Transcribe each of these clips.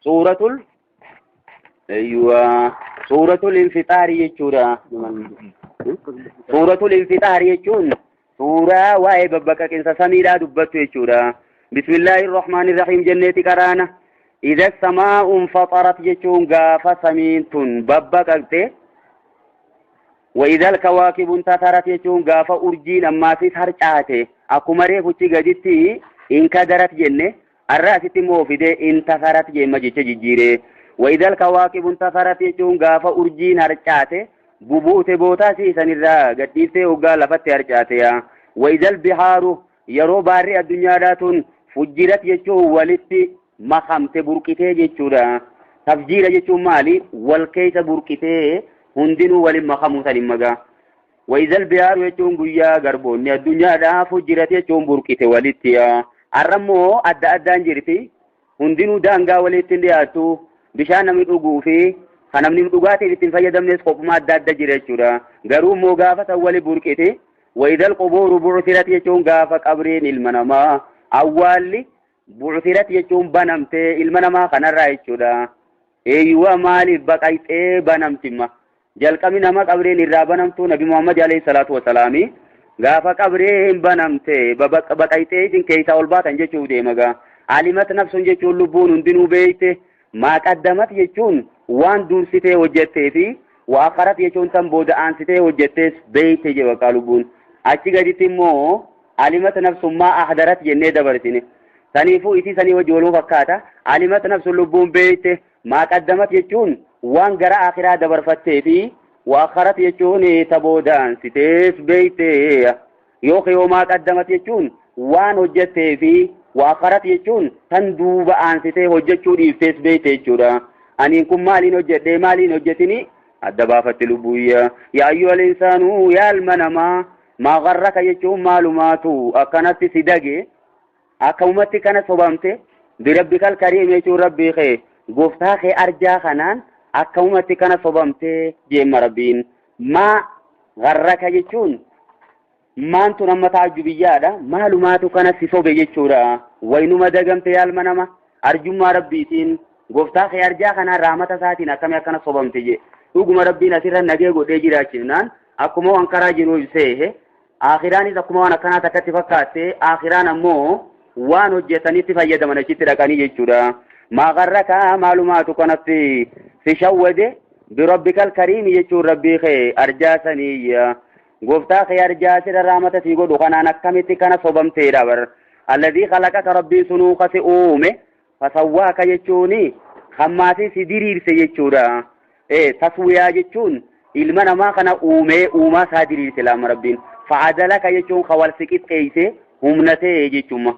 Suuratul Eeyyuwa suuratul infixaarii jechuudha. Suuratul infixaarii jechuun suuraa waa'ee babbaqaqinsa samiidhaa dubbattu jechuudha. Bismillaahi rahmaani rahiim jenneeti qaraana. Idha samaa'u infaxarat jechuun gaafa samiin tun babbaqaqxe. Wa idhal kawaakibu intasarat jechuun gaafa urjiin ammaasis harcaate akkuma reefuchi gaditti inkadarat jenne arra asitti immoo fidee intasarat jemma jecha jijjiire. Wa idhal kawaakibu intasarat jechuun gaafa urjiin harcaate bubuute bootaa siisanirraa gadhiiftee hoggaa lafatti harcaate yaa. Wa idhal bihaaru yeroo baarri addunyaadhaa tun fujjirat jechuun walitti makamte burqitee jechuudha. Tafjiira jechuun maali? Wal keessa burqitee hundinuu waliin makamuu san hin magaa. Wa idhal bihaaru jechuun guyyaa garboonni addunyaadhaa fujjirat jechuun burqite walitti yaa. Arra immoo adda addaan jirti. Hundinuu daangaa walitti hin dhiyaattu. Bishaan namni dhuguu fi kan namni dhugaatiif ittiin fayyadamnes qophuma adda adda jira jechuudha. Garuu immoo gaafa san wali burqite. Wa idhal qubuuru bu'uthirat jechuun gaafa qabriin ilma namaa awwaalli bu'uthirat jechuun banamtee ilma namaa kanarraa jechuudha. Eeyyuwa maaliif baqayxee banamtimma? Jalqabni nama qabriin irraa banamtu Nabi Muhammad alayhi salaatu wasalaami. Gaafa qabriin banamte baqayxee isin keessaa ol baatan jechuuf deema gaa. Alimat nafsun jechuun lubbuun hundinuu beekte. Maa qaddamat jechuun waan dursitee hojjettee fi waa akharat jechuun tan booda aansitee hojjettees beekte jedhe bakka lubbuun. Achi gaditti immoo alimat nafsun maa ahdarat jennee dabarsine. Saniifuu isii sanii wajji waluu fakkaata. Alimat nafsun lubbuun beekte. Maa qaddamat jechuun waan gara akhiraa dabarfattee fi waa akharat jechuun ta booda aansitees beekte. Yookiin yoo maa qaddamat jechuun waan hojjettee fi waa akharat jechuun tan duuba aansitee hojjechuu dhiiftees beekte jechuudha. Aniin kun maaliin hojjedhee maaliin hojjetini adda baafatti lubbuyya. Yaa ayyuhal insaanuu yaa ilma namaa maa garraka jechuun maalumaatu akkanatti si dage akkamumatti kana sobamte birabbikal kariim jechuun rabbii kee gooftaa kee arjaa kanaan akkamumatti kana sobamte jeemma rabbiin. Maa garraka jechuun maantu nama taajjubiyyaadha maalumaatu kana si sobe jechuudha. Waynuma dagamte yaa ilma nama arjummaa rabbiitiin gooftaa kee arjaa kanaan raamata isaatiin akkami akkana sobamte je. Dhuguma rabbiin asirra nagee godhee jiraachifnaan akkuma waan karaa jiru ibsee Aakhiraanis akkuma waan akkanaa takkatti fakkaatte, aakhiraan ammoo waan hojjetanitti fayyadaman achitti dhaqanii jechuudha. Maa garraka maalumaatu kanatti si shawwade birabbikal kariimi jechuun rabbii kee arjaa saniiyya. Gooftaa kee arjaa sirra raamata sii godhu kanaan akkamitti kana sobamteedha bar. Alladhii khalaqaka rabbiin sunuu ka si uume fasawwaaka jechuun hammaasii si diriirse jechuudha. Taswiyaa jechuun ilma namaa kana uumee uumaa isaa diriirse laama rabbiin. Fa'adalaka jechuun ka wal si qixxeeyse humna ta'e jechuuma.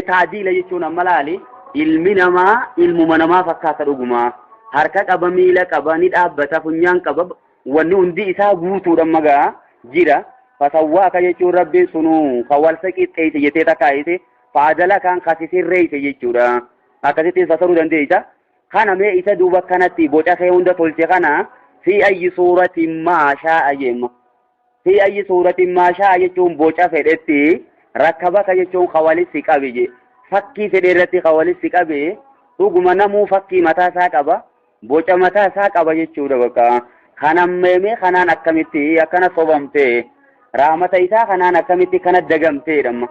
Taadiila jechuun amma laali ilmi namaa ilmuma namaa fakkaata dhuguma. Harka qaba miila qaba ni dhaabbata funyaan qaba wanni hundi isaa guutuudha magaa jira. Fasawwaaka jechuun rabbiin sunuu ka wal si qixxeeyse jettee takkaayite fa'adalakaan ka si sirreeyse jechuudha. Akkasittiin fassaruu dandeessa. Kana mee isa duuba kanatti boca kee hunda tolche kana fi ayyi suuratin maa shaa'a jeemma. Fi ayyi suuratin maa shaa'a jechuun boca fedhetti rakkabaka jechuun ka walitti qabe je. Fakkii fedhe irratti ka walitti qabe dhuguma namuu fakkii mataa isaa qaba. Boca mataa isaa qaba jechuudha bakka. Kanan meemee kanaan akkamitti akkana sobamte raamata isaa kanaan akkamitti kana dagamteedha amma.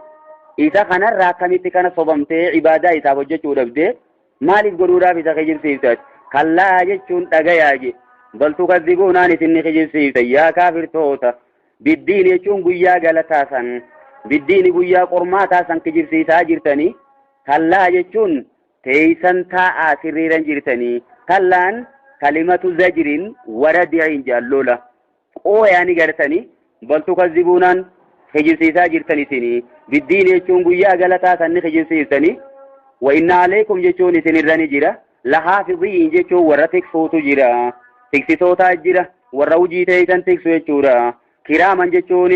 Isa kanarraa akkamitti kana sobamtee ibaadaa isaaf hojjechuu dhabdee Maaliif godhuudhaaf isa kijibsiifta? Kallaa jechuun dhagayaa je. Bal tukazzibuunaan isin ni kijibsiifta yaa kaafirtoota. Biddiin jechuun guyyaa galataa san. Biddiini guyyaa qormaataa san kijibsiisaa jirtanii. Kallaa jechuun teeysan taa'aa sirriiran jirtanii. Kallaan kalimatu zajrin waradi'in jaallola. Qooyaa ni gartanii. Bal tukazzibuunaan kijibsiisaa jirtan isinii. Biddiin jechuun guyyaa galataa san ni kijibsiiftanii. Wa inna alaykum jechuun isin irra ni jira. Lahaafiziin jechuun warra tiksuutu jira. Tiksitootaa jira. Warra hojii teeysan tiksu jechuudha. Kiraaman jechuun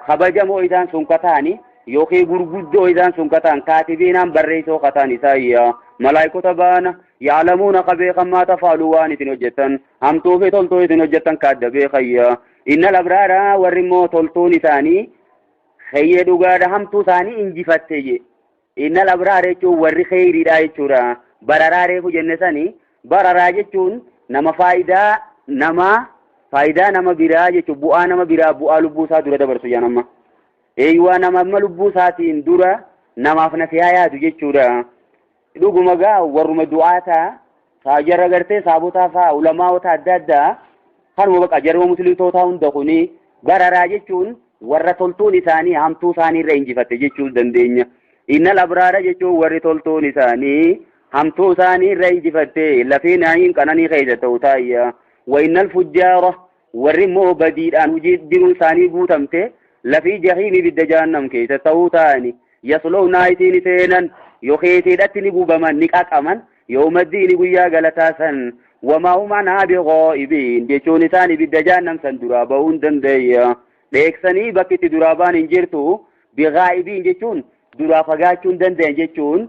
kabajamoo isaan sun kataani yookiin gurguddoo isaan sun kataan kaatibiinaan barreessoo kataan isaayya. Malaayikota baana yaalamuuna ka beekan maa tafaalu waan isin hojjettan hamtuu fi toltuu isin hojjettan ka adda beekayya. Innal abraara warri immoo toltuun isaanii keeyyee dhugaadha hamtuu isaanii injifatte je. Innal abraara jechuun warri kheyriidha jechuudha. Bararaa reefu jenne sani bararaa jechuun nama faayidaa namaa faayidaa nama biraa jechuun bu'aa nama biraa bu'aa lubbuu isaa dura dabarsu jedhan amma. Eeyyuwaa nama amma lubbuu isaatiin dura namaaf nasihaa yaadu jechuudha. Dhuguma gaa warruma du'aataa jarra gartee saabotaa fa'aa ulamaa'ota adda addaa kanuma baqa jarma muslimtootaa hunda kuni bararaa jechuun warra toltuun isaanii hamtuu isaanii irra injifatte jechuu dandeenya. Innal abraara jechuun warri toltuun isaanii hamtuu isaanii irra injifatte lafii naayin qananii keessa ta'u taayya. Wa innal fujjaara warri immoo badiidhaan hojii jiruun isaanii guutamte lafii jahiim ibidda jahannam keessa ta'uu ta'ani. Yaslownaa isiin seenan yookiin isiidhatti ni gubaman ni qaqaman yawmaddiini guyyaa galataa san wamaa hum anhaa bighaa'ibiin jechuun isaan ibidda jahannam san duraa ba'uu hin dandeeyya. Dheeksanii bakki itti duraa ba'an hin jirtu bighaa'ibiin jechuun duraa fagaachuu hin danda'an jechuun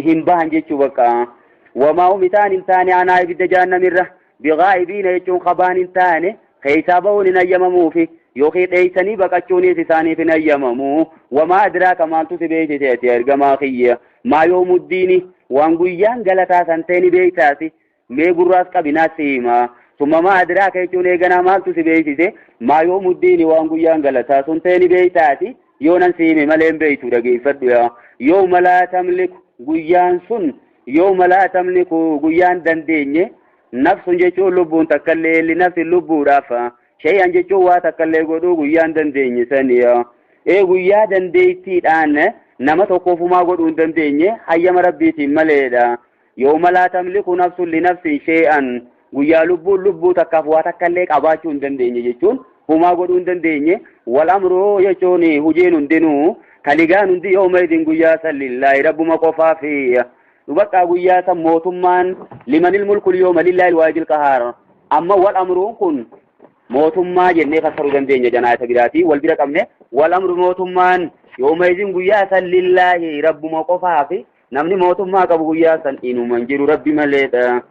hin bahan jechuu bakka. Wamaa hum isaan hin taane anaa ibidda jahannamirra bighaa'ibiina jechuun kabaan hin taane keessaa ba'uun hin hayyamamuufi yookiin dheeysanii baqachuunis isaaniif hin hayyamamu. Wamaa adraaka maaltu si beeksise ati ergamaa kiyya maa yawmuddiini waan guyyaan galataa san ta'e ni beektaasi mee gurraas qabinaas si hima. Summa maa adraaka jechuun eeganaa maaltu si beeksise maa yawmuddiini waan guyyaan galataa sun ta'e ni beektaasi yoo nan si hime malee hin beektu dhageeffadhu yaa. Yawma laa tamliku guyyaan sun yawma laa tamliku guyyaan dandeenye nafsun jechuun lubbuun takkallee li nafsin lubbuudhaaf shay'an jechuun waa takkallee godhuu guyyaan dandeenye saniya. Ee guyyaa dandeettiidhaan nama tokkoofumaa godhuu hin dandeenye hayyama rabbiitiin maleedha. Yawma laa tamliku nafsun li nafsin shay'an guyyaa lubbuun lubbuu takkaaf waa takkallee qabaachuu hin dandeenye jechuun humaa godhuu hin dandeenye. Wal amru jechuun hujiin hundinuu taligaan hundi yawma idin guyyaa san lillaahi rabbuma qofaafi. Bakka guyyaa san mootummaan limanil mulkul yawma lillaahi alwaahidil qahaar. Amma wal amruun kun mootummaa jennee fassaruu dandeenya janaayata biraatii wal bira qabne wal amru mootummaan yawma idin guyyaa san lillaahi rabbuma qofaafi namni mootummaa qabu guyyaa san inuma hin jiru rabbi maleedha.